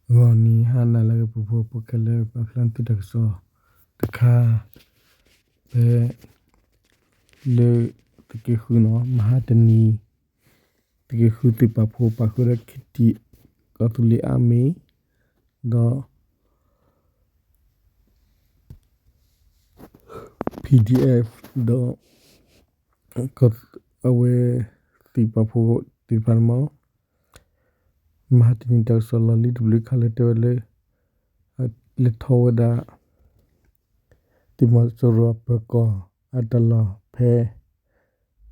ဂီၤနံၤဟါနၤလၢအဂ့ၤ ပှၤဖှီၣ်ဖိခဲလၢာ် ပာ်ဖျါသုတၢ်ကစီၣ်တခါ ဖဲ လၢ သုးက့ဃုနီၤ မဟါတနံၤ သုးက့ဃုသုးပာ်ဖှိၣ်ပာ်ဃုာ်ဒီး ခံထံၣ် ကီၢ်သူလ့ၤအါမံၤ ဒီး PDF ဒီး အဝဲ သုးပာ်ဖှိၣ်သ့ၣ်တဖၣ်န့ၣ်မ့ၢ် မဟါတနံၤတၢ်ကစီၣ်လီၢ်လံၤတဘျုးခါလၢတဲဝဲလၢ လဲၤထီၣ်ဝဲဒၣ် သုးမီၤစိရိၤပၢၤကီၢ်အတၢ်လီၢ်ဖဲ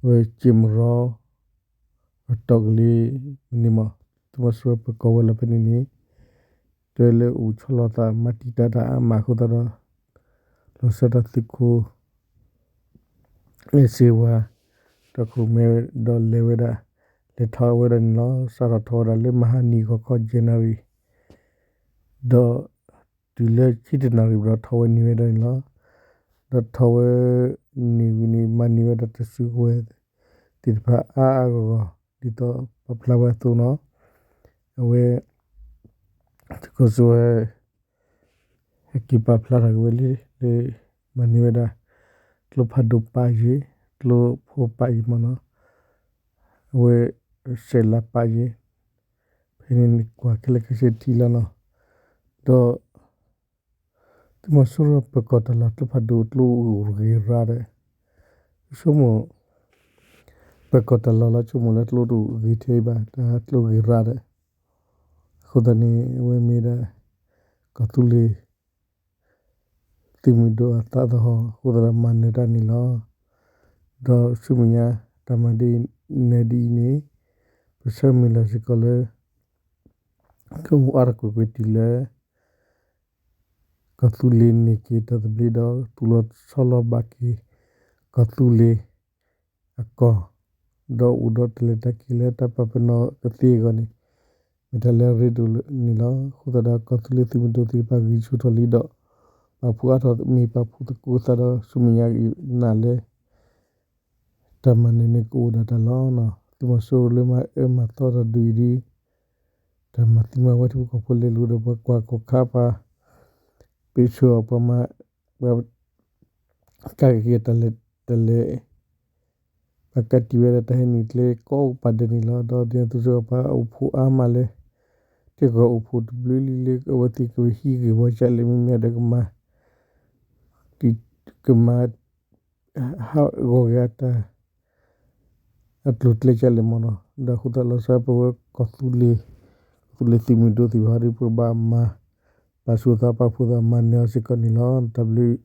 ဝဲကၠ့မရီ တီၢ်ကလံၤန့ၣ်မ့ၢ် သုးမီၤစိရိၤပၢၤကီၢ်ဝဲလီၤဖဲန့ၣ်န့ၣ် တဲလၢအိၣ်ဆီလီၤသးမၤတံာ်တာ်တၢ်အါမးအဃိသတးဒီး လီၤဆီဒၣ်တၢ်သုးခိၣ် အဲၣ်စ့ဝါ ဒီးခိၣ်မဲဒီးလဲၤဝဲဒၣ် လဲၤထီၣ်ဝဲဒၣ်န့ၣ်လီၤ. စးထီၣ်ထီၣ်ဝဲဒၣ်လၢမဟါနံၤဂီၤခီ January ဒီး တုၤလၢဆံတၢနၣ်ရံၣ်ဘျီ ထီၣ်ဝဲန့ၢ်ဝဲဒၣ်န့ၣ်လီၤ. ဒီးထီၣ်ဝဲန့ၢ်ဝံၤန့ၣ် မၤန့ၢ်ဝဲဒၣ်တၢ်စုကဝဲၤသ့ၣ်တဖၣ်အါအါဂီၢ်ဂီၢ် ဒ်သိးပာ်ဖျါဝဲအသိးနီၤ အဝဲ သုးခိၣ်စ့ဝါ ဟဲက့ၤပာ်ဖျါထီၣ်က့ၤဝဲလၢ လၢ မၤန့ၢ်ဝဲဒၣ် ကျိဖးဒိၣ်ပာ်ယ့ၣ် ကျိဖိပာ်ယ့ၣ်မ့ၢ်နီၤ အဝဲ စဲးလးပာ်ယ့ၣ် ဖဲန့ၣ်န့ၣ်ကွၢ်ခဲလၢာ်ခဲဆ့ထံလီၤနီၤ ဒီး သုးမီၤစိရိၤပၢၤကီၢ်တၢ်လီၢ်ကျိဖးဒိၣ်ကျိအိၣ်ဂ့ၤရၣ်ဒီး ဆိကမိၣ် ပၢၤကီၢ်တၢ်လီၢ်လီၤ ဆိကမိၣ်လၢကျိတအိၣ်ဂ့ၤထဲအံၤဘၣ် တၢ်ကျိဂ့ၤရၣ်ဒီး အဃိသတးန့ၣ် အဝဲမ့ၢ်ဒၣ် ကီၢ်သူလ့ၤ သုးမုၢ်ဒိၣ်အသးသဟီၣ် အဃိသတးဒီးမၤနၢၤတၢ်န့ၣ်လီၤ. ဒီးဆူမဲာ်ညါ တၢ်မၤဒ်အံၤ နၢၤဒ်အံၤန့ၣ် ပဆၢမုၢ်လၢ်စ့ၢ်ကီးလၢ ကအိၣ်အါထီၣ်ကွ့ၢ်ကွ့ၢ်တုၤလၢ ကီၢ်သူလ့ၤန့ၢ်က့ၤတၢ်သဘျ့ဒီး သူၣ်လီၤဆီလီၤဘၣ်က့ၤ ကီၢ်သူလ့ၤ အကီၢ် ဒီးအိၣ်ဒီးတၢ်လဲၤတၢ်က့ၤလၢတၢ်ပာ်ပနီၣ်ကသ့အဂီၢ်န့ၣ် မ့ၢ်တၢ်လၢအရ့ဒိၣ်န့ၣ်လီၤ. အဃိသတးဒီး ကီၢ်သူလ့ၤသုးမုၢ်ဒိၣ်သ့ၣ်တဖၣ်ဂံၢ်ဆူၣ်ထီၣ်လံဒီး ပာ်ဖှိၣ်အါထီၣ်မ့ၢ်ပာ်ဖှိၣ်သကိးသးဒီး ဆူမဲာ်ညါအံၤနၤလၢ တၢ်မၤနၢၤန့ၣ်ကအိၣ်ဒၣ်တၢ်လီၤ. သုးမီၤစိရိၤလၢမၤအၢမၤသီတၢ်ဒုးအံၤဒီး တၢ်မၤသံမၤဝဲထံဖိကီၢ်ဖိလဲၤလိၤဒီး ပှၤကွၢ်ကီၢ်ခါပှၤ ပ့ဆိပှၤမၤ ပှၤ ကက့ၤတၢ်လဲၤတၢ်လဲၤ ပှၤကးတံာ်ဝဲဒၣ်တၢ်ဟဲနုာ်ကျဲကိးပၤဒဲးန့ၣ်လီၤ. ဒီးဒ်သိးပှၤအိၣ်ဖှိၣ်အါမးလၢ တကီၢ်အိၣ်ဖှိၣ်တဘျုးလံလၢအဝဲသ့ၣ်ကဟံးဂ့ၢ်ဝီကၢ်လဲၣ် မ့မ့ၢ်ဒီးကမၤ ကမၤ ဟးဂီၤက့ၤအတၢ် အကျိၤကျဲကၢ်လဲၣ်မ့ၢ်နီၤ. ဒီးအဃိသတးလီၤဆီပဝဲကီၢ်သူလ့ၤ ကီၢ်သူလ့ၤသုးမုၢ်ဒိၣ်သ့ၣ်တဖၣ်ဒီး ပကဘၣ်မၤ ပာ်ဆူၣ်သးပာ်ဖှိၣ်သးမၤနၢၤအီၤစ့ၢ်ကီးန့ၣ်လီၤ. တၢ်ဘျုး